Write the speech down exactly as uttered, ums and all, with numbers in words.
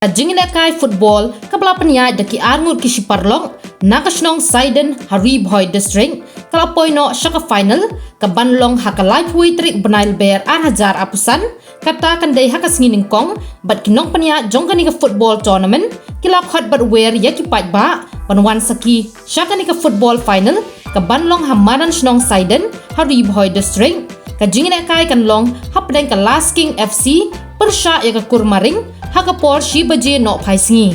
Ka jingïalehkai football kaba la pynïaid da ki arngut ki shiparalok na ka shnong Saiden ha Ri Bhoi District ka la poi noh sha ka final kaban long ha ka laiphew tarik bnai Lber ar hajar arphew san. Kata kan dei ha ka sngi nyngkong bad ki nongpynïaid jong kane ka football tournament ki la khot bad wer ïa ki paidbah ban wan sakhi sha kane ka football final kaban long ha madan shnong Saiden ha Ri Bhoi District. Ka jingïalehkai kan long hapdeng ka Lasking F C pyrshah ïa ka Kurmaring ha ka por shi baje nohphai sngi.